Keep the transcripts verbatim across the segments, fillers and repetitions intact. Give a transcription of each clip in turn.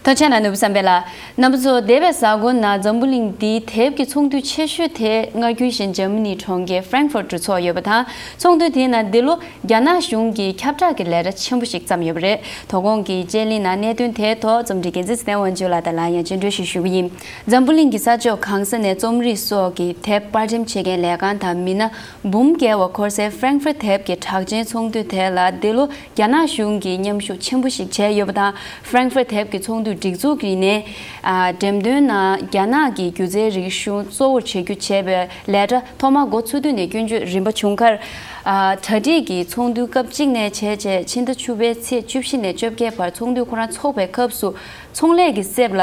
ཐུགས་རྗེ་གནང་ནོར་བུ་བསམ་འཕེལ་ལགས། རྣམ་པ་ཚོ་འདས་པའི་གཟའ་འཁོར་ནང་འཛམ་བུ་གླིང་འདིའི་དེབ་ཀྱི་ཚོགས་འདུ་ཆེ་ཤོས་དེ་སྔར་རྒྱུན་བཞིན་འཇར་མ་ནིའི་གྲོང་ཁྱེར་Frankfurt་དུ་ཚོགས་ཡོད་པ་དང་། ཚོགས་འདུ་དེའི་ནང་འདི་ལོ་རྒྱ་ནག་གཞུང་གིས་ཁྱབ་བསྒྲགས་ཀྱི་ལས་གྲྭ་ཆེན་པོ་ཞིག་བརྩམས་ཡོད་པ་རེད། དོ་དགོང་གི་དཔྱད་གླེང་ནང་གནད་དོན་དེའི་ཐོག་རྩོམ་སྒྲིག་འགན་འཛིན་ཚེ་བརྟན་དབང་ཕྱུག་ལགས་དང་ལགས་ཡང་བཅར་འདྲི་ཞུ་ཞུ་གི་ཡིན། འཛམ་བུ་གླིང་གི་ས་ཕྱོགས་གང་ས་ནས་རྩོམ་རིག་སོགས་ཀྱི་དེབ་དཔར་འགྲེམས་བྱེད་མཁན་ལས་ཁང་དང་མི་སྣ་འབུམ་བརྒལ་བ་འཁོར་སའི་Frankfurt་དེབ་ཀྱི་གྲགས་ཅན་ཚོགས་འདུ་དེ་ལ་འདི་ལོ་རྒྱ་ནག་གཞུང་གིས་མཉམ་ཞུགས་ཆེན་པོ་ཞིག་བྱས་ཡོད་པ་དང་། Frankfurt་དེབ་ཀྱི་ཚོགས་འདུའི་སྒྲིག་འཛུགས་ཀྱི་ནས་ཨ་འགྲེམས་སྟོན་ནང་རྒྱ་ནག་གི་སྒྱུ་རྩལ་རིག་གཞུང་གཙོ་བོར་བྱེད་རྒྱུ་བྱས་པའི་ལས་གྲྭ་ཐོག་མར་འགོ་ཚུགས་དུས་ནས་སྐྱོན་བརྗོད་རིམ་པ་བྱུང་ཁར། ཨ་གྲ་སྒྲིག་གི་ཚོགས་འདུ་སྐབས་གཅིག་ནས་བྱས་རྗེས་ཕྱི་ཟླ་བཅུ་པའི་ཚེས་བཅུ་བཞི་ནས་བཅོ་བརྒྱད་བར་ཚོགས་འདུ་ཁོ་རང་འཚོགས་པའི་སྐབས་སུ་ཚོང་ལས་ཀྱི་གསེབ་ལ།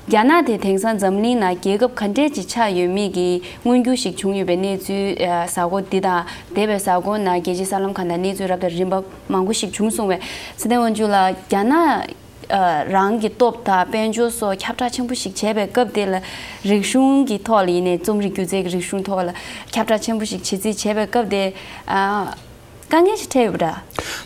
རྒྱ་ནག་དེ་དེང་སང་འཛམ་གླིང་ནང་རྒྱལ་ཁབ་ག་འདྲས་ཅིག་ཆགས་ཡོད་མེད་ཀྱི་མངོན་འགྱུར་ཞིག་བྱུང་ཡོད་པའི་གནས་ཚུལ་ཨ་གཟའ་འཁོར་འདི་དང་འདས་པའི་གཟའ་འཁོར་ནང་རྒྱལ་སྤྱིའི་གསར་ལམ་ཁག་ནང་གནས་ཚུལ་རབ་དང་རིམ་པ་མང་པོ་ཞིག་བྱུང་སོང་བས། ཚེ་བརྟན་དབང་ཕྱུག་ལགས། རྒྱ་ནག་ཨ་རང་གི་སྟོབས་དང་དཔལ་འབྱོར་སོགས་ཁྱབ་བསྒྲགས་ཆེན་པོ་ཞིག་བྱས་པའི་སྐབས་དེ་ལ། རིག་གཞུང་གི་ཐོག་ལ་ཡིན་ནའི་རྩོམ་རིག་སྒྱུ་རྩལ་གྱི་རིག་གཞུང་ཐོག་ལ་ཁྱབ་བསྒྲགས་ཆེན་པོ་ཞིག་བྱེད་རྩིས་བྱས་པའི་སྐབས་དེ་ཨ། དཀའ་ངལ་ཞིག་འཕྲད་ཡོད་པ་འདྲ།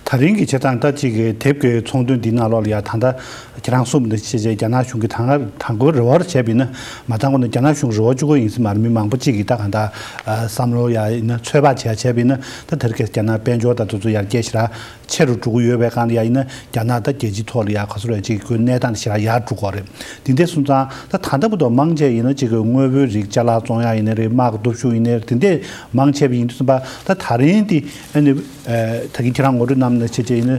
ད་རིང་གི་བྱེད་སྟངས་ད་ཅིག་གི་དེབ་ཀྱི་ཚོགས་འདུ་འདི་ནང་ལོགས་ལ་ཡ་ད་ལྟ་ཁྱེད་རང་གསུངས་པ་འདི་བྱས་རྗེས་རྒྱ་ནག་གཞུང་གིས་དང་དང་པོ་རེ་བ་བྱས་པ་ཡིན་ན། མ་དང་པོ་ནས་རྒྱ་ནག་གཞུང་རེ་བ་བཅུག་གི་ཡིན་ཟེར་མ་རེད། མི་མང་པོ་ཅིག་གིས་ད་གང་ལྟར་བསམ་བློ་ཡ་ཡིན་ན་ཚོད་དཔག་བྱས་བྱས་པ་ཡིན་ན། ད་དེ་རིང་ཁ་སང་རྒྱ་ནག་དཔལ་འབྱོར་དང་དེ་ཚོ་ཡར་རྒྱས་ཞེ་དྲག་ཆེ་རུ་འགྲོ་གི་ཡོད་པའི་སྒང་ལ་ཡ་ཡིན་ན། རྒྱ་ནག་ད་རྒྱལ་སྤྱིའི་ཐོག་ལ་ཡ་ག་ཚོད་རེད་ཅིག་གི་གནས་སྟངས་ཞེ་དྲག་ཡར་འགྲོ་གི་རེད། དེ་འདྲ་སོང་ཙང་ད་ད་ལྟ་བར་དུ་མང་ཆེ་ཡིན་ན་ཅིག་གི་དངོས་པོའི་རིགས་ཅ་ལག་བཙོང་ཡ་ཡིན་ན་རེད། དམག་གི་སྟོབས་ཤུགས་ཡིན་ན་རེད། དེ་འདྲ་མང་ཆེ་བ་ཡིན་དུས་ཙམ་པ་ད་ད་རིང་འདི་ཨ་ནི། ད་གིན་ཁྱེད་རང་ངོ་སྤྲོད་གནང་ནང་བཞིན་བྱས་བྱས་ཡིན་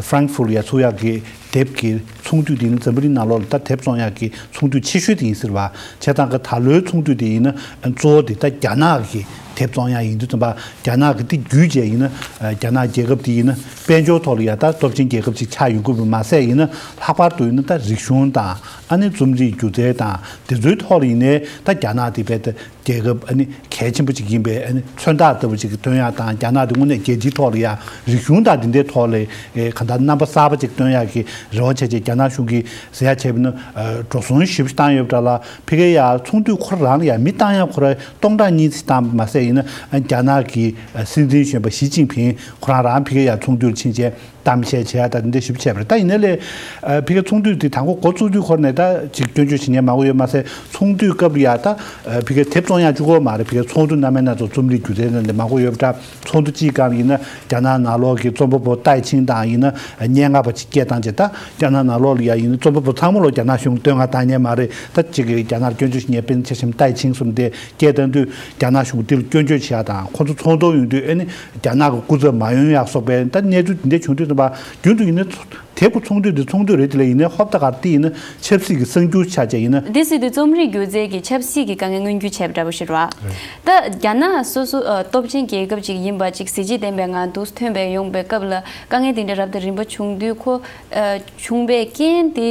ན་Frankfurt་ལ་ཡ་ཚུགས་ཡག་གི་དེབ་ཀྱི་ཚོགས་འདུ་དེ་ནི་འཛམ་བུ་གླིང་ནང་ལོགས་ལ་ད་དེབ་བཙོང་ཡག་གི་ཚོགས་འདུ་ཆེ་ཤོས་དེ་ཡིན་ཟེར་བ། བྱས་ཙང་གི་ད་ལོའི་ཚོགས་འདུ་དེ་ཡིན་ན་གཙོ་བོ་དེ་ད་རྒྱ་ནག་གི་དེབ་བཙོང་ཡག་ཡིན་དུས་ཙམ་པ། རྒྱ་ནག་གི་དེ་བརྒྱུད་བྱས་ཡིན་ན་རྒྱ་ནག་རྒྱལ་ཁབ་དེ་ཡིན་ན་དཔལ་འབྱོར་ཐོག་ལ་ཡ་ད་སྟོབས་ཆེན་རྒྱལ་ཁབ་ཅིག་ཆགས་ཡོང་གི་ཡོད་པ་མ་ཟད་ཡིན་ན། ལྷག་པར་དུ་ཡིན་ན་ད་རིག་གཞུང་དང་ཨ་ནི་རྩོམ་རིག་སྒྱུ་རྩལ་དང་དེ་ཚོའི་ཐོག་ལ་ཡིན་ནའི་ད་རྒྱ་ནག་དེ་རྦད་དེ། རྒྱལ་ཁབ་ཨ་ནི་གལ་ཆེན་པོ་ཅིག་ཡིན་པའི་ཨ་ནི་མཚོན་རྟགས་ལྟ་བུ་ཅིག་སྟོན་ཡག་དང་། རྒྱ་ནག་དེ་དངོས་གནས་རྒྱལ་སྤྱིའི་ཐོག་ལ་ཡ་རིག་གཞུང་དང་དེ་འདྲའི་ཐོག་ལ་ཨེ་གང་ལྟར་རྣམ་པ་གསར་པ་ཅིག་སྟོན་ཡག་གི་རེ་བ་བྱས་བྱས་རྒྱ་ནག་གཞུང་གིས་ཟེར་ཡག་བྱས་པ་ཡིན་ན། ཨ་འགྲོ་སོང་ཞེ་པོ་ཅིག་བཏང་ཡོད་པ་འདྲ་ལ། ཕ་གིར་ཡ་ཚོགས་འདུ་ཁོ་རང་ལ་ཡ་མི་བཏང་ཡག་ཁོ་རང་སྟོང་ཕྲག་གཉིས་ཙམ་བཏང་བ་མ་ཟད་ཡིན་ན། ཨ་རྒྱ་ནག་གི་ཨ་སྲིད་འཛིན་གཞོན་པ་ཞི་ཅིན་ཕིང་ཁོ་རང་རང་ཕ་གིར་ཡ་ཚོགས་འདུར་ཕྱིན་བྱས། གཏམ་བཤད་བྱེད་ཡ་དང་དེ་འདྲ་ཞིབ་བྱས་པ་རེད། ད་ཡིན་ནའི་ལས་ཨ་ཕ་གིའི་ཚོགས་འདུ་དེ་དང་པོ་འགོ་བཙུགས་དུས་ཁོ་ནས་ད་ཅིག་སྐྱོན་བརྗོད་བྱེད་མཁན་མང་པོ་ཡོད་མ་ཟད། ཚོགས་འདུའི་སྐབས་ལ་ཡ་ད་ཨ་ཕ་གིའི་དེབ་བཙོང་ཡ་གཅིག་པོ་མ་རེད། ཕ་གིའི་ཚོགས་འདུ་རྣམ་པའི་ནང་ཚོ་རྩོམ་རིག་སྒྱུ་རྩལ་དང་དེ་མང་པོ་ཡོད་པ་འདྲ། ཚོགས་འདུ་གཅིག་སྒང་ལ་ཡིན་ན་རྒྱ་ནག་ནང་ལོགས་ཀྱི་རྩོམ་པ་པོ་ཏའེ་ཆིང་དང་ཡིན་ན་སྙན་ངག་པ་ཅིག་སྐད་བཏང་བྱས། ད་རྒྱ་ནག་ནང་ལོགས་ལ་ཡ་ཡིན་ན་རྩོམ་པ་པོ་ཚང་མ་ལོ་རྒྱ་ནག་གཞུང་བསྟོད་བསྔགས་བཏང་མཁན་མ་རེད། ད་ཅིག་གི་རྒྱ་ནག་སྐྱོན་བརྗོད་བྱེད་མཁན་དཔེར་ན་ཆ་བཞག་ན་ཏའེ་ཆིང་གསུམ་དེ། སྐད་བཏང་དུས་རྒྱ་ནག་གཞུང་འདི་ལ་སྐྱོན་བརྗོད་བྱེད་ཡ་དང་། ཁོ་ཚོ་ཚོགས་གཏོགས་ཡོང་དུས་ཨ་ནི་རྒྱ་ནག་གི་སྐུ་ཚབ་མ་ཡོང་ཡག་སོགས་པའི་ད་གནས་ཚུལ་འདི་འདྲ་བྱུང་དུས་ཙམ་པ། རྒྱུན་དུ་ཡིན་ན་དེབ་ཀྱི་ཚོགས་འདུ་འདི་ཚོགས་འདུ་རེད། དེ་ལ་ཡིན་ནའི་ཧོབ་ཏེ་ག་རེ་དེ་ཡིན་ན་ཆབ་སྲིད་ཀྱི་གསར་འགྱུར་ཆགས་བྱས་ཡིན་ན། འདི་སྲིད་དུ་རྩོམ་རིག་སྒྱུ་རྩལ་གྱི་ཆབ་སྲིད་ཀྱི་དཀའ་ངལ་མངོན་འགྱུར་བྱས་པ་འདྲ་པོ་ཞིག་རེད་བ། རེད། ད་རྒྱ་ནག་སོ་སོ་ཨ་སྟོབས་ཆེན་རྒྱལ་ཁབ་ཅིག་ཡིན་པ་ཅིག་གཟི་བརྗིད་ལྡན་པའི་ངང་དུ་ཐོན་པའི་ཡོང་པའི་སྐབས་ལ་དཀའ་ངལ་དེ་འདྲ་རབ་དང་རིམ་པ་བྱུང་དུས་ཁོ་ཨ་བྱུང་པའི་རྐྱེན་དེ།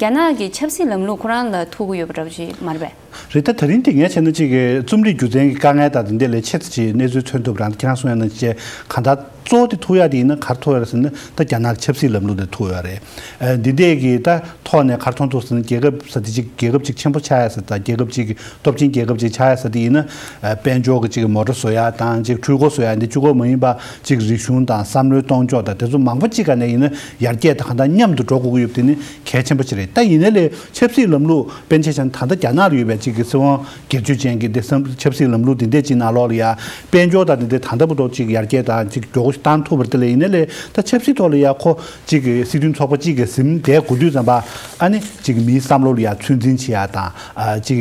རྒྱ་ནག་གི་ཆབ་སྲིད་ལམ་ལུགས་ཁོ་རང་ལ་ཐུག་གི་ཡོད་པ་འདྲ་པོ་ཅིག་མ་རེད་པས། རེད། ད་ད་རིང་འདི་ངས་བྱས་ན་ཅིག་གི་རྩོམ་རིག་སྒྱུ་རྩལ་གྱི་དཀའ་ངལ་དང་དེ་འདྲ་ལས་ཆེ་ཙམ་ཅིག་གནས་ཚུལ་ཐོན་ཐུབ་རང་ཁྱེད་རང་གསུང་ཡ་ནང་བཞིན་གང་ལྟར་གཙོ་བོ་དེ་ཐུག་ཡ་དེ་ཡིན་ན་ག་རེ་ཐུག་ཡ་རེད་ཟེར་ན། ད་རྒྱ་ནག་གི་ཆབ་སྲིད་ལམ་ལུགས་དེ་ཐུག་ཡོད་རེད། ཨ་འདི་འདྲས་ཀྱི་ད་ཐོག་ནས་ག་རེ་མཐོང་ཐུབ་ཟེར་ན། རྒྱལ་ཁབ་ཟེར་དེ་ཅིག་རྒྱལ་ཁབ་ཅིག་ཆེན་པོ་ཆགས་ཡ་ཟེར་དང་། རྒྱལ་ཁབ་ཅིག་གི་སྟོབས་ཆེན་རྒྱལ་ཁབ་ཅིག་ཆགས་ཡ་ཟེར་དེ་ཡིན་ན། ཨ་དཔལ་འབྱོར་གྱི་ཅིག་མོ་ཊ་བཟོ་ཡ་དང་། ཅིག་འཕྲུལ་འཁོར་བཟོ་ཡ་འདི་གཅིག་པོ་མ་ཡིན་པ། ཅིག་རིག་གཞུང་དང་བསམ་བློའི་གཏོང་ཕྱོགས་དང་དེ་ཚོ་མང་པོ་ཅིག་ག་ནས་ཡིན་ན་ཡར་རྒྱས་དང་གང་ལྟར་མཉམ་དུ་འགྲོ་དགོས་ཀྱི་ཡོད་པ་དེ་ནི་གལ་ཆེན་པོ་ཅིག་རེད། ད་ཡིན་ནའི་ལས་ཆབ་སྲིད་ལམ་ལུགས་དཔེར་ན་ཆ་བཞག་ན་ད་ལྟ་རྒྱ་ནག་ལ་ཡོད་པའི་ཅིག་གི་སྲིད་དབང་སྒེར་གཅོད་ཅན་གྱི་འདི་བསམ་ཆབ་སྲིད་ལམ་ལུགས་འདི་འདྲས་ཅིག་ནང་ལོགས་ལ་ཡ་དཔལ་འབྱོར་དང་འདི་འདྲས་ད་ལྟ་བར་དུ་ཅིག་ཡར་རྒྱས་དང་ཅིག་མགྱོགས་པོ་ཞིག་བཏང་ཐུབ་པ་རེད། དེ་ལས་ཡིན་ནའི་ལས་ད་ཆབ་སྲིད་ཐོག་ལ་ཡ་ཁོ་ཅིག་གི་སྲིད་དོན་ཚོགས་པ་ཅིག་གི་ཟིན་བསྡད་དགོས་དུས་ཙམ་པ། ཨ་ནི་ཅིག་མིའི་བསམ་བློ་ལ་ཡ་ཚོད་འཛིན་བྱེད་ཡ་དང་། ཨ་ཅིག་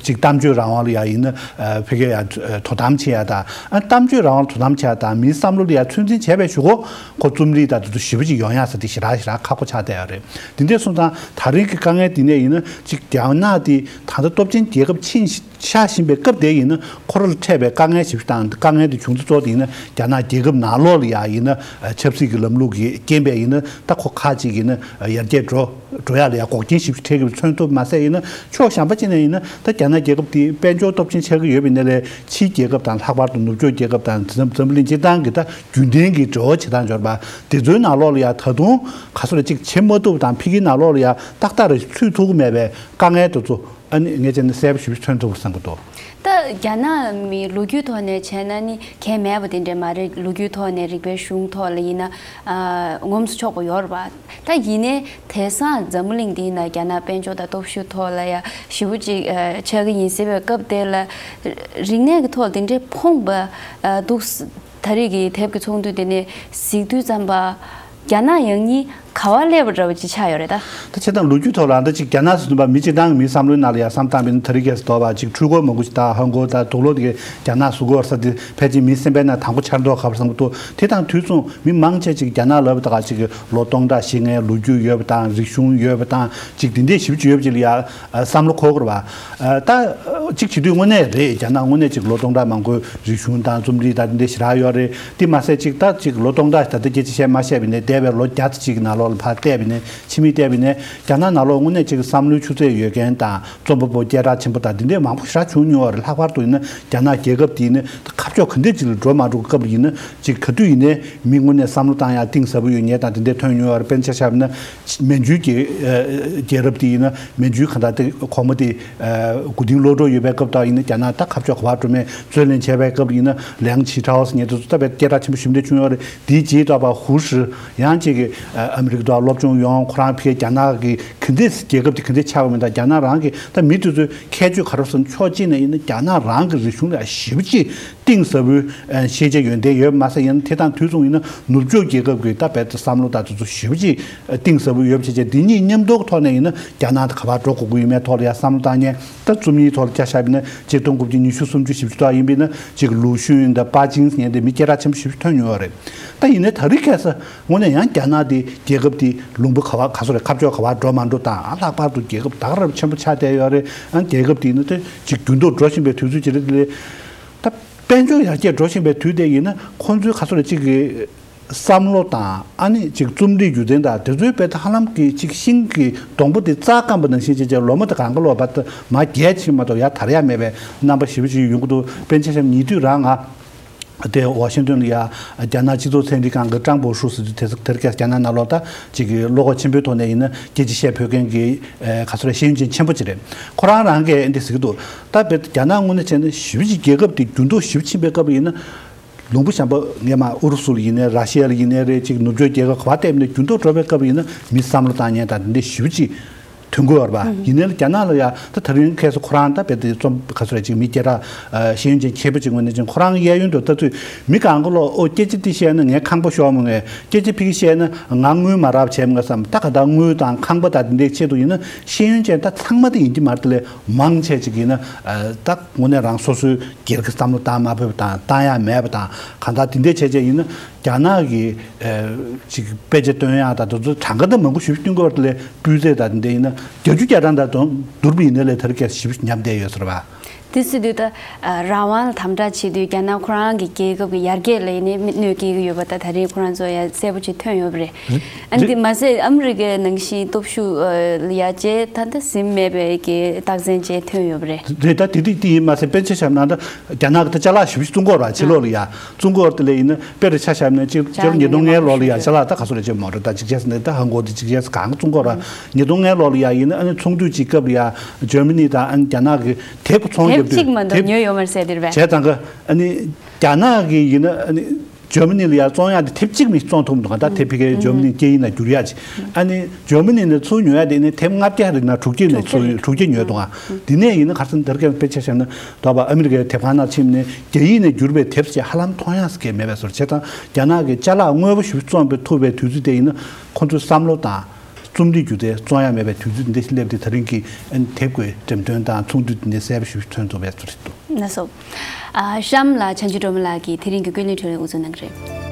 ཅིག་གཏམ་བརྗོད་རང་དབང་ལ་ཡ་ཡིན་ན་ཨ་ཕ་གིར་ཡ་དོ་དམ་བྱེད་ཡ་དང་། ཨ་གཏམ་བརྗོད་རང་དབང་ལ་དོ་དམ་བྱེད་ཡ་དང་མིའི་བསམ་བློ་ལ་ཡ་ཚོད་འཛིན་བྱས་པའི་གཞུག་གུ་ཁོ་རྩོམ་རིག་དང་དེ་ཚོ་ཞེ་པོ་ཅིག་ཡོང་ཡ་ཟེར་དེ་ཞེ་དྲག་ཞེ་དྲག་ཁག་པོ་ཆགས་བསྡད་ཡོད་རེད། དེ་འདྲས་སོང་ཙང་ད་རིང་གི་དཀའ་ངལ་འདི་ནས་ཡིན་ན་ཅིག་རྒྱ་ནག་དེ་ད་ལྟ་སྟོབས་ཆེན་རྒྱལ་ཁབ་ཕྱིན་ཤ་བཞིན་པའི་སྐབས་དེ་ཡིན་ན་ཁོ་རང་ལ་འཕྲད་པའི་དཀའ་ངལ་ཞེ་པོ་དང་། དཀའ་ངལ་དེ་བྱུང་ཚུལ་གཙོ་བོ་དེ་ཡིན་ན་རྒྱ་ནག་རྒྱལ་ཁབ་ནང་ལོགས་ལ་ཡ་ཡིན་ན་ཆབ་སྲིད་ཀྱི་ལམ་ལུགས་ཀྱི་རྐྱེན་པས་ཡིན་ན་ད་ཁོ་ཁག་ཅིག་ཡིན་ན་ཡར་རྒྱས་འགྲོ་འགྲོ་ཡ་ལ་ཡ་འགོག་རྐྱེན་ཞེ་པོ་ཅིག་འཕྲད་ཀྱི་མཚོན་ཐུབ་མ་ཟད་ཡིན་ན། ཕྱོགས་གཞན་པ་ཅིག་ནས་ཡིན་ན་ད་རྒྱ་ནག་རྒྱལ་ཁབ་དེ་དཔལ་འབྱོར་སྟོབས་ཆེན་ཆགས་ཀྱི་ཡོད་པའི་ནང་ལས་ཕྱིའི་རྒྱལ་ཁབ་དང་། ལྷག་པར་དུ་ནུབ་ཕྱོགས་རྒྱལ་ཁབ་དང་འཛམ་འཛམ་བུ་གླིང་སྤྱིར་བཏང་གི་ད་རྒྱུན་ལྡན་གྱི་འབྲེལ་བ་བྱེད་སྟངས་འབྱོར་པ་དེ་ཚོའི་ནང་ལོགས་ལ་ཡ་ད་དུང་ག་ཚོད་ལ་ཅིག་བྱེད་མ་ཐུབ་དང་། ཕ་གིའི་ནང་ལོགས་ལ་ཡ་ཏག་ཏག་རེ་ཚུད་ཐུབ་ཀྱི་མེད་པའི་དཀའ་ངལ་དེ་ཚོ། ཨ་ནི་ངས་བྱས་ན་གསལ་པོ་ཞེ་པོ་ཅིག་མཚོན་ཐུབ་པར་བསམ་གྱི་འདུག་ད་རྒྱ་ནག་མི་ལོ་རྒྱུས་ཐོག་ནས་བྱས་ན་ནི་གལ་མེད་པ་དེ་འདྲ་མ་རེད། ལོ་རྒྱུས་ཐོག་ནས་རིག་པའི་གཞུང་ཐོག་ལ་ཡིན་ན་ཨ་ངོམས་སུ་ཆོག་པ་ཡོད་རེད་པ། ད་ཡིན་ནའི་དེང་སང་འཛམ་བུ་གླིང་འདིའི་ནང་རྒྱ་ནག་དཔལ་འབྱོར་དང་སྟོབས་ཤུགས་ཐོག་ལ་ཡ་ཞེ་པོ་ཅིག་ཨ་ཆགས་ཀྱི་ཡིན་ཟེར་བའི་སྐབས་དེ་ལ་རིག་གནས་ཀྱི་ཐོག་དེ་འདྲའི་ཕོངས་པ་ཨ་འདུག་ད་རེས་ཀྱི་དེབ་ཀྱི་ཚོགས་འདུ་དེ་ནས་གཟིགས་དུས་ཙམ་པ། རྒྱ་ནག་ཡང་སྙིང་ག་བ་སླེབས་པ་འདྲ་བ་ཅིག་ཆགས་ཡོད་རེད་ད། ད་བྱས་ཙང་ལོ་རྒྱུས་ཐོག་ལ་ད་ཅིག་རྒྱ་ནག་ཟེར་དུས་མི་གཅིག་དང་མིའི་བསམ་བློའི་ནང་ལ་ཡང་བསམ་བཏང་བ་ཡིན་ན། ད་རེས་ཁ་སང་དོགས་པ་ཅིག་འཕྲུལ་འཁོར་མང་པོ་ཅིག་དང་ཧང་གོ་དང་དུག་ལོག་དེ་གའི་རྒྱ་ནག་བཟོ་གི་ཡོད་ས་དེ་ཕལ་ཆེར་མིའི་སེམས་པའི་ནང་དང་པོ་འཆར་མདོག་ཁ་པོ་བསམ་གྱི་འདུག་དེ་དང་དུས་མཚུངས་མི་མང་ཆེ་ཅིག་རྒྱ་ནག་ལབ་ད་ག་ཅིག་ལོ་སྟོང་ཕྲག་བཞི་ལྔའི་ལོ་རྒྱུས་ཡོད་པ་དང་རིག་གཞུང་ཡོད་པ་དང་ཅིག་དེ་འདྲའི་ཞེ་པོ་ཅིག་ཡོད་པ་ཅིག་ལ་ཡ་བསམ་བློ་འཁོར་དགོས་རེད་པ། ད་གཅིག་བྱེད་དུས་དངོས་གནས་རེད། རྒྱ་ནག་དངོས་གནས་ཅིག་ལོ་སྟོང་ཕྲག་མང་པོའི་རིག་གཞུང་དང་རྩོམ་རིག་དང་དེ་འདྲ་ཞེ་དྲག་ཡོད་རེད། དེ་མ་ཟད་ཅིག་ད་ཅིག་ལོ་སྟོང་ཕྲག་ད་ལྟ་སྐད་ཆ་བཤད་མ་བཤད་པ་ཡིན་ནའི་འདས་པའི་ལོ་བརྒྱ་ཙམ་ཅིག་གི་ནང་ལོགས་ལ་ཕར་བལྟས་པ་ཡིན་ནའི་ཕྱི་མིག་བལྟས་པ་ཡིན་ནའི་རྒྱ་ནག་ནང་ལོགས་དངོས་གནས་ཅིག་བསམ་བློའི་ཆུ་ཚད་ཡོད་མཁན་དང་རྩོམ་པ་པོ་སྐད་གྲགས་ཆེན་པོ་དང་དེ་འདྲའི་མང་པོ་ཞེ་དྲག་བྱུང་མྱོང་བ་རེད། ལྷག་པར་དུ་ཡིན་ན་རྒྱ་ནག་རྒྱལ་ཁབ་དེ་ཡིན་ན་ཁ་ཕྱོགས་ག་འདྲ་ཅིག་ལ་འགྲོ་མ་འགྲོ་སྐབས་ལ་ཡིན་ན་ཅིག་ག་དུས་ཡིན་ནའི་མི་དངོས་གནས་བསམ་བློ་བཏང་ཡག་གཏིང་ཟབ་པོ་ཡོད་མཁན་དང་དེ་འདྲ་ཐོན་མྱོང་བ་རེད། དཔེར་ན་ཆ་བཞག་ན། མན་ཇུའི་རྒྱལ་ཨ་རྒྱལ་རབས་དེ་ཡིན་ན་མན་ཇུའི་གང་ལྟར་དེ་གོང་མ་དེ་ཨ་མགོ་རྟིང་སློག་འགྲོ་ཡོད་པའི་སྐབས་དང་ཡིན་ན་རྒྱ་ནག་ད་ཁ་ཕྱོགས་ག་པར་འགྲོ་མིན་རྩོད་ལེན་བྱས་པའི་སྐབས་ཡིན་ན་ལིའང་ཆི་ཁྲའོ་ཟེར་མཁན་དེ་ཚོ་ད་དཔེ་སྐད་གྲགས་ཆེན་པོ་ཞེ་པོ་འདྲ་བྱུང་ཡོད་རེད། དེའི་རྗེས་ཐོག་པ་ཧུའུ་ཧྲི་ཡང་གཅིག་གིས་ཨ་ཨ་མི་རི་ཀ་དུ་སློབ་སྦྱོང་ཡོང་། ཁོ་རང་ཕ་གིར་རྒྱ་ནག་གི་ག་འདྲས་རྒྱལ་ཁབ་དེ་ག་འདྲས་ཆགས་པ་མིན་དང་རྒྱ་ནག་རང་གི་ད་མི་དེ་ཚོའི་ཁྱད་ཆོས་ག་རེ་ཟེར་ན་ཕྱོགས་གཅིག་ནས་ཡིན་ན་རྒྱ་ནག་རང་གི་རིག་གཞུང་ལ་ཞེ་པོ་ཅིག་གཏིང་ཟབ་པོའི་ཨ་ཤེས་བྱ་ཡོན་ཏན་ཡོད་མ་ཟད་ཡིན་ན་དེ་དང་དུས་མཚུངས་ཡིན་ན་ནུབ་ཕྱོགས་རྒྱལ་ཁབ་ཀྱི་ད་རྦད་དེ་བསམ་བློ་དང་དེ་ཚོ་ཞེ་པོ་ཅིག་གཏིང་ཟབ་པོ་ཡོད་པ་བྱས་བྱས་འདི་གཉིས་མཉམ་དུ་ཐོག་ནས་ཡིན་ན་རྒྱ་ནག་དང་ག་པར་འགྲོ་དགོས་ཀྱི་ཡོད་མེད་ཐོག་ལ་ཡང་བསམ་བློ་བཏང་མཁན། ད་རྩོམ་ཡིག་ཐོག་ལ་ཆ་བཞག་པ་ཡིན་ན་ཆིག་སྟོང་དགུ་བརྒྱ་ཉི་ཤུ་སུམ་ཅུ་བཞི་བཅུ་ཐོག་ཡིན་པ་ཡིན་ན་ཅིག་ལུའུ་ཤུན་དང་པཱ་ཅིང་ཟེར་མཁན་དེ་མི་སྐད་གྲགས་ཆེན་པོ་ཞེ་པོ་ཐོན་མྱོང་བ་རེད། ད་ཡིན་ནའི་ད་རེས་ཁ་སང་དངོས་གནས་ཡང་རྒྱ་ནག་དེ་རྒྱལ་ཁབ་དེ་ལུང་པ་ག་པར་ག་ཚོད་རེད། ཁ་ཕྱོགས་ག་པར་འགྲོ་མ་འགྲོ་དང་ལྷག་པར་དུ་རྒྱལ་ཁབ་དར་རབས་ཆེན་པོ་ཆགས་བསྡད་ཡོད་རེད། ཨ་རྒྱལ་ཁབ་དེ་ཡིན་ན་དེ་ཅིག་འགྱུར་ལྡོག་འགྲོ་བཞིན་པའི་དུས་ཚོད་ཅིག་རེད། དེ་ལས། ད་དཔལ་འབྱོར་ཡར་རྒྱས་འགྲོ་བཞིན་པའི་དུས་དེ་ཡིན་ན་ཁོང་ཚོའི་ག་ཚོད་རེ་གཅིག་གི་བསམ་བློ་དང་ཨ་ནི་གཅིག་རྩོམ་རིག་སྒྱུ་རྩལ་དང་དེ་ཚོའི་དཔེ་ད་ཧ་ལམ་གྱི་གཅིག་ཤིང་གི་སྡོང་པོ་དེ་རྩྭ་སྐམ་པ་ནང་བཞིན་བྱས་བྱས་ལོ་མ་དེ་གང་ག་ལོག་བར་དུ་མར་རྒྱས་ཕྱིན་མ་གཏོགས་ཡར་དར་ཡག་མེད་པའི་རྣམ་པ་ཞེ་པོ་ཅིག་ཡོང་གི་འདུག་དཔེར་ན་ཆ་བཞག་ན་ཉེ་དུས་རང་ང་དེ་ཝ་ཤིང་ཏོན་ལ་ཡ་རྒྱ་ནག་སྤྱི་ཚོགས་ཚན་རིག་ཁང་གི་ཀྲང་པོ་ཧྲུའུ་ཟེར་དུས་དེ་དེར་སྐད་རྒྱ་ནག་ནང་ལོགས་ད་ཅིག་གི་བློ་ཁོག་ཆེན་པོའི་ཐོག་ནས་ཡིན་ན་སྐད་ཆ་བཤད་ཕོད་མཁན་གྱི་ག་ཚོད་རེད། ཤེས་ཡོན་ཅན་ཆེན་པོ་ཅིག་རེད། ཁོ་རང་རང་གིས་འདི་ཟེར་གྱི་འདུག་ད་དཔེ་རྒྱ་ནག་དངོས་གནས་བྱས་ན་ཞེ་པོ་ཅིག་རྒྱལ་ཁབ་དེ་འགྱུར་ལྡོག་ཞེ་པོ་ཕྱིན་པའི་སྐབས་ཡིན་ན། ལུང་པ་གཞན་པ་སྔས་མ་ཨུ་རུ་སུ་ལ་ཡིན་ནའི་ར་ཤི་ཡ་ལ་ཡིན་ནའི་རེད། ཅིག་ནུབ་ཕྱོགས་རྒྱལ་ཁབ་ག་པར་བལྟས་པ་ནའི་འགྱུར་ལྡོག་འགྲོ་བའི་སྐབས་ཡིན་ན་མི་བསམ་བློ་བཏང་མཁན་དང་དེ་འདྲ་ཞེ་པོ་ཅིག་ཐོན་གྱི་ཡོད་རེད་པ། ཡིན་ནའི་རྒྱ་ནག་ལ་ཡ་ད་ད་རིང་ཁ་སང་ཁོ་རང་ད་དཔེ་དེ་རྩོམ་ག་ཚོད་རེད། ཅིག་མི་སྐད་གྲགས་ཤེས་ཡོན་ཅན་མཁས་པ་ཅིག་ངོས་ནས་ཅིག་ཁོ་རང་གི་གཡས་གཡོན་དུ་ལྟ་དུས་མི་གང་ག་ལོག་ཨོ་སྐད་ཆ་འདི་བཤད་ན་ངས་ཁང་པ་ཤོར་མོ། ངས་སྐད་ཆ་ཕ་གི་བཤད་ན་ང་དངུལ་མ་རག་བྱས་མོ་བསམ། ད་ག་ད་དངུལ་དང་ཁང་པ་དང་དེ་འདྲའི་ཆེད་དུ་ཡིན་ན་ཤེས་ཡོན་ཅན་ད་ཚང་མ་དེ་ཡིན་གྱི་མ་རེད། དེ་ལས་མང་ཆེ་ཅིག་ཡིན་ན་ད་དངོས་གནས་རང་སོ་སོའི་སྒེར་གྱི་བསམ་བློ་བཏང་མ་ཕོད་པ་དང་བཏང་ཡག་མེད་པ་དང་གང་ལྟར་དེ་འདྲའི་བྱས་བྱས་ཡིན་ན་རྒྱ་ནག་གི་ཨ་ཅིག་དཔེ་ཆ་སྟོན་ཡག་དང་དེ་ཚོ་གྲངས་ཀ་ད་མང་པོ་ཞེ་པོ་སྟོན་གྱི་ཡོད་རེད། དེ་ལས་སྤུས་ཚད་དང་དེ་འདྲ་ཡིན་ན་བརྒྱད་ཅུ་གྱ་གྲངས་དང་བསྡུར་བ་ཡིན་ན་ལས་ད་རེས་ཁ་སང་ཞེ་པོ་ཉམས་བསྡད་ཡོད་ཟེར་བ། དེ་སྲིད་དུས་ད་རང་དབང་ལ་དམ་དྲག་བྱེད་དུས་རྒྱ་ནག་ཁོ་རང་གི་རྒྱལ་ཁབ་ཀྱི་ཡར་རྒྱས་ལ་ཡིན་ནའི་གནོད་སྐྱེལ་གྱི་ཡོད་པ་ད་ད་རེས་ཁོ་རང་ཚོ་ཡང་གསལ་པོ་ཅིག་ཐོན་ཡོད་པ་རེད། ཨ་ནི་དེ་མ་ཟད་ཨ་མི་རི་ཀའི་ནང་བཞིན་སྟོབས་ཤུགས་ལ་ཡ་བྱས་ད་ལྟ་ཟིན་མེད་པའི་གི་རྟགས་མཚན་བཅས་ཐོན་ཡོད་པ་རེད། རེད། ད་དེ་དུས་དེ་ཡིན་མ་ཟད་དཔེར་ཆ་བཞག་ན་ད་རྒྱ་ནག་གི་ད་ཅ་ལག་ཞེ་པོ་ཅིག་བཙོང་གི་ཡོད་རེད་པ། ཕྱི་ལོགས་ལ་ཡ་བཙོང་གི་ཡོད་རེད། དེ་ལས་ཡིན་ན་དཔེར་ཆ་བཞག་ན་ཅིག་སྤྱི་ལོ་ཉིས་སྟོང་ལྔའི་ལོ་ལ་ཡ་ཅ་ལག་ད་ག་ཚོད་རེད་ཅེས་མ་རེད། ད་ཅིག་བྱས་ཟིན་ད་ཧང་གོ་དེ་ཅིག་བྱས་གང་བཙོང་གི་ཡོད་རེད་པ། ཉིས་སྟོང་ལྔའི་ལོ་ལ་ཡ་ཡིན་ན་ཨ་ནི་ཚོགས་འདུ་ཅིག་སྐབས་ལ་ཡ་ཇར་མ་ནི་དང་ཨ་ནི་རྒྱ་ནག་གི་དེབ་ཚོང་དེབ་རྒྱབ་དུས་གཅིག་མ་གཏོགས་དེབ་ཉོས་ཡོད་མ་རེད་ཟེར་དེ་རེད་པས། བྱས་ཙང་གི་ཨ་ནི་རྒྱ་ནག་གི་ཡིན་ན་ཨ་ནི་ཇར་མ་ནི་ལ་ཡ་བཙོང་ཡག་དེ་དེབ་གཅིག་མི་བཙོང་ཐུབ་མི་འདུག་ད་དེབ་ཕ་གིའི་ཇར་མ་ནི་སྐད་ཡིག་ནང་བསྒྱུར་ཡག་ཅིག་ཨ་ནི་ཇར་མ་ནི་ནས་ཚུར་ཉོ་ཡག་དེ་ནི་དེབ་ལྔ་བརྒྱ་རེ་ན་དྲུག་བརྒྱ་ནས་ཚུར་དྲུག་བརྒྱ་ཉོས་འདུག་ཨ་དེ་ནས་ཡིན་ན་ག་རེ་ཟེར་ན་དེར་སྐད་དཔེ་ཆ་བཞག་ན་དོགས་པ་ཨ་མི་རི་ཀའི་དེབ་ཁང་ནང་ཕྱིན་ནས་རྒྱ་ཡིག་ནས་བསྒྱུར་བའི་དེབ་ཅིག་ཧ་ལམ་མཐོང་ཡག་ཟེར་མཁན་མེད་པས་སོ། བྱས་ཙང་རྒྱ་ནག་གི་ཅ་ལག་དངོས་པོ་ཞིག་བཙོང་པའི་ཐུབ་པའི་དུས་ཚོད་དེ་ཡིན་ན་ཁོང་ཚོའི་བསམ་བློ་དང་། རྩོམ་རིག་སྒྱུ་རྩལ་བཙོང་ཡག་མེད་པའི་དུས་ཚོད་འདི་སླེབས་ཏེ་ད་རིང་གི་ཨ་ནི་དེབ་ཀྱི་འགྲེམས་སྟོན་དང་ཚོགས་འདུ་འདི་ནས་གསལ་པོ་ཞིག་མཚོན་ཐུབ་པའི་ཚོད་རེད་འདུག་ལགས་སོ། ཨ་གཤམ་ལ་བྱང་ཆུབ་སྒྲོལ་མ་ལགས་ཀྱིས་དེ་རིང་གི་ཀུན་གླེང་བགྲོ་གླེང་དབུ་འཛུགས་གནང་གི་རེད།